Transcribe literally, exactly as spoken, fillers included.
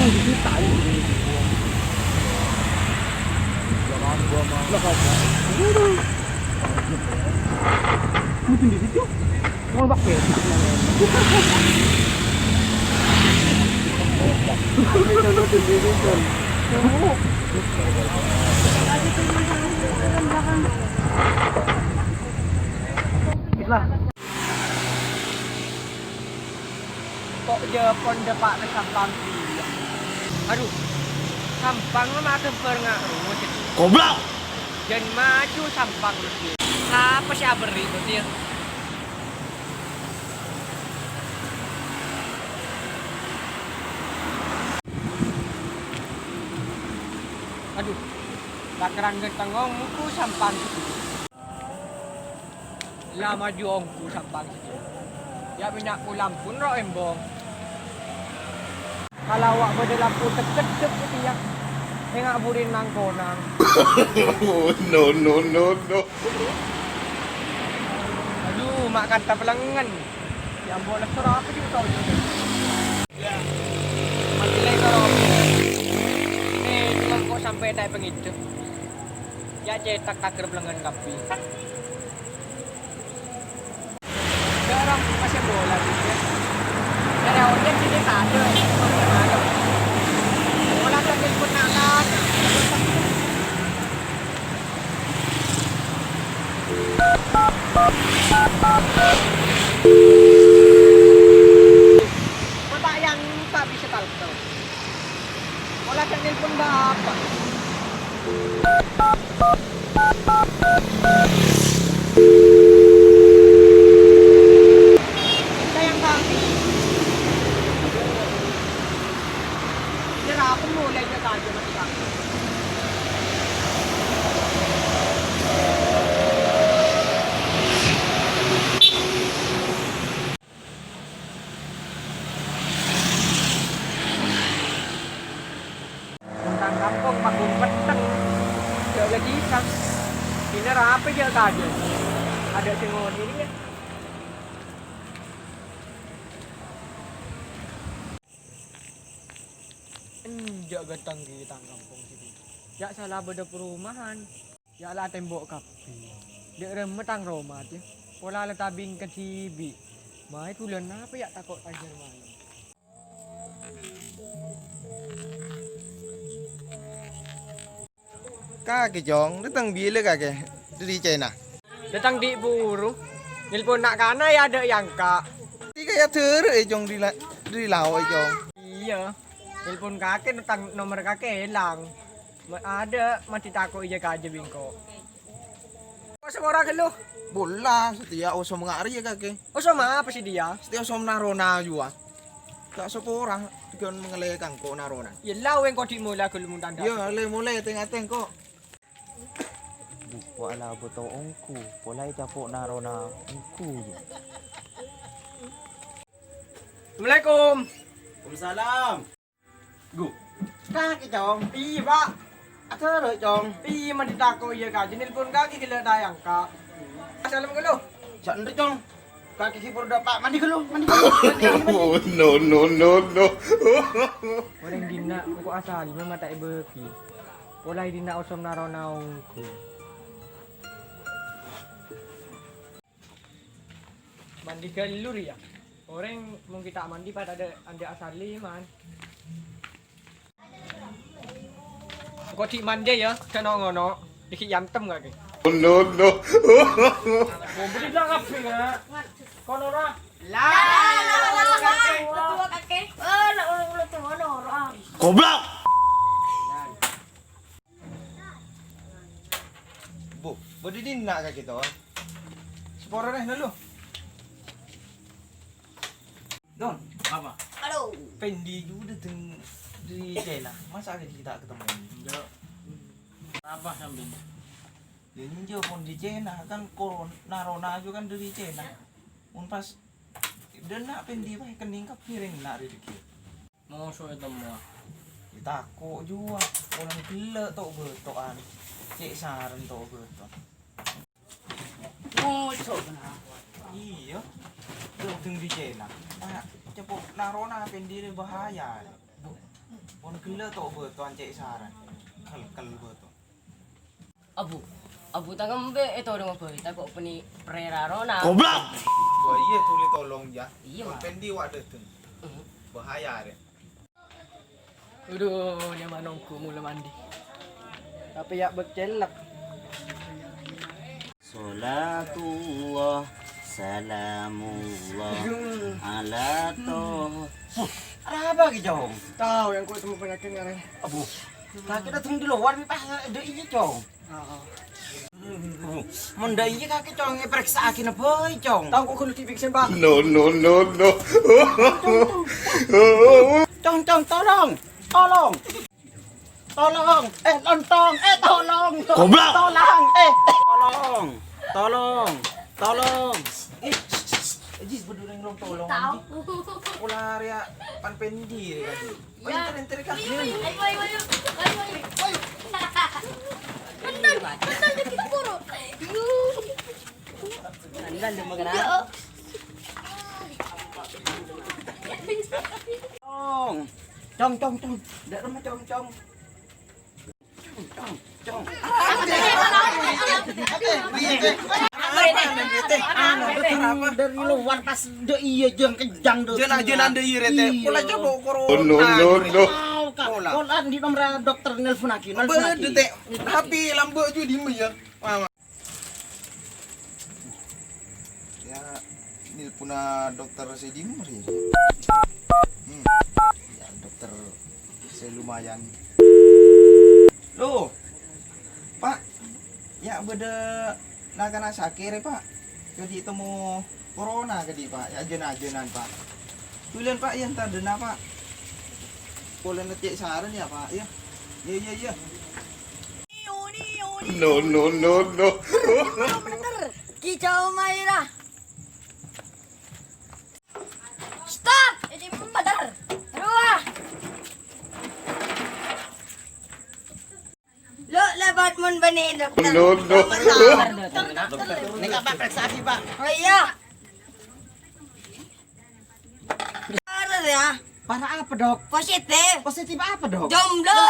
Lah, apa? Itu di situ. Mau pakai. Lah. Kok jâ' pon dâpa' ka Sampang iyâ? Adhu, Sampang ma' aghâmbhâr nga' rowa jâ'. Goblok! Jân maju Sampang terros iyâ. Sapa sè aberri' bâ'na iyâ? Adhu, la kerrang ghânteng ongghu Sampang. La maju ongghu Sampang. Yâ, bânnya' kolam pon ro' embong. Kala awak bâdâ lampu seddhep-seddhep kèya. Enga' buri nang-konang. No, no, no, no. Adhu, ma' kanta pelengngen. Yâ ampon, lessor apa sih tau? Majeleng karo. Eh, cuma kok sampai tak pengidep. Yâ cetak tager pelengngen kabbhi. Jarang masih bola gitu. Dari awalnya sini tak ada. Bola sambil penakan. Mata yang tak bisa talker. Pola cak nelpon bapak. Sayang kami. Nyerah pun mulai dia kaji mati kami. Tang kampong paggun petteng. Jâ' la dhisang. Dinner apa jâ' kaja? Ada sing ngoni ini ya? Enjâ' ghânteng ghi' tang kampong sini. Yâ' sala bâdâ perumahan. Yâ' la tembok kabbhi. Dâ' remma tang roma, tè. Pola la tabing kadhibi'. Maè bulân apa yâ' tako' tajâr malem. Kakè, Cong, dâteng bilâ kakè? Dâri Cèna. Dâteng dhi' buru. Nelpon na'-kana' yâ adâ' èangka'. Tika yâ dârâ, è, Cong, dâri la-, dâri lao', è, Cong. Iyâ. Nelpon kakè, tang nomer kakè èlang. Ma-, adâ', mati tako' iyâ kaja bengko. Osom ora ghâllu? Bola, satèya osom nga' rèya kakè. Osom apa sih dia? Satèya osom narona juwa. Ta' sopora, digon mangale'è kangko narona. Yâ la wèng kodhi' mola ghâllu mon tandhâ. Yâ, le mole teng-ateng kok. Bupo ala boto ongku, pola ècapo' narona ongku. Assalamualaikum. Waalaikumsalam. Gu. Kakè, Cong. Iyâ, Pak. Aterro, Cong. Iyâ, mandi tako' iyâ, Kak. Jâ' nelpon kakè ghellâ' ta' èangka'. Salam ghâllu. Jâ' nènto, Cong. Kakè ghi' poro dâpa'. Mandi ghâllu, mandi ghâllu. Mandi, mandi, mandi. Oh, no, no, no, no. Orèng dinna' engko' asal, memang ta' èbâghi. Pola è dinna' osom narona ongghu. Mandi ghâllu rèya. Orèng mon ghi' ta' mandi padâ adâ', andâ' asallè, man. Engko' dhi' mandi yâ, jhâ' no-ngono. Dikit yantem kakè. Oh, no, no. Oh, budi blang abdhi, Kak. Kono ra. Lah, lah, lah, lah, lah, lah, lah, kakè. Eh, lah, lah, lah, tuwa, no, ra. Goblok! Bu, bâdâ dinna' kakè to? Sapora rè, lalu. Don, apa? Aduh. Pendi ju dâteng dâri Cèna. Masa' kakè ta' ketemu? Enjâ'. Apa sampèyan? Yâ enjâ', pon dâri Cèna kan ko-, narona ju kan dâri Cèna. Mon pas dinna' pendi bhâi kennèng kabbhi rèng na' rè dhâggi'. Moso ètemmo. Yâ tako' juwa, orèng ghellâ' to'-bâto'an. Cè' sarèn to'-bâto'. Moso kenapa? Iyâ. Dâteng dâri Cèna. Ah, cepo' narona pendi rè bahaya. Bu. Mon ghellâ' to' bâto ancè' saran. Kel-kel bâto. Abu, abu ta' ngembè ètolong bhâi, tako' bânnè prèrarona. Goblok! Wah, iyâ, tolè tolong, yâ. Iyâ, Mak. Pendi wa' dâteng. Mhm. Bahaya, rè. Aduh, nyaman nonggu mula mandi. Tapè yâ bâk cellep. Sholatullah, salamullah, ala toh. Huh, arapa ki, Cong? Tao yang kok temu penyakit ngarep. Abu, kakè dâteng di luar, mi pas ada ini, Cong. Heeh. Abu, mon dâ' iya kakè, Cong, èparèksa'aghi bhâi, Cong. Tao kok kudu dipiksa, Pak. No, no, no, no. Cong, Cong, tolong. Tolong. Tolong, eh, lontong, eh, tolong. Goblok. Tolong, eh, tolong, tolong, tolong. Eh, shh, shh, shh. Aji, sebenernya ngelong tolong, Aji. Tahu. Pola area pan pendi, ya, Aji. Oh, ya. Enter, enter, Kak. Ayo, ayo, ayo, ayo, ayo, ayo. Enten, enten, dikit buru. Yuk. Enten, dia makan apa? Cong. Cong, cong, cong. Ndak remeh, cong, cong. Cong, cong, cong. Apa ini? Apa ini? Dari luar pas dâ' iyâ jâng kejang dâ'. Jâna, jâna dâ' iyâ, Rete. Iya. Pola coba corona. No, no, no, no. Pola. Pola di nomor dokter nelpon lagi, nelpon lagi. Bâdâ, Te. Tapi lambâ' judi, ya. Mama. Ya, nelponna dokter sè dimma rè? Hmm. Ya, dokter sè lumayan. Loh, Pak, ya bâdâ na'-kana' sakè' rè, Pak. Kadhi' temmo corona kadhi', Pak. Ya, ajân-ajânan, Pak. Bulân, Pak, ya, entar dâna, Pak. Polana cè' sareng, ya, Pak, ya. Ya, ya, ya. No, no, no, no. Kicau Maira. Stop! Ini bener. Dua. Lo, lebat mon bânnè dokter. No, no. Dokter, dokter. Ini apa periksa sih, Pak? Oh iya. Parah ya? Parah apa, Dok? Positif. Positif apa, Dok? Jomblo.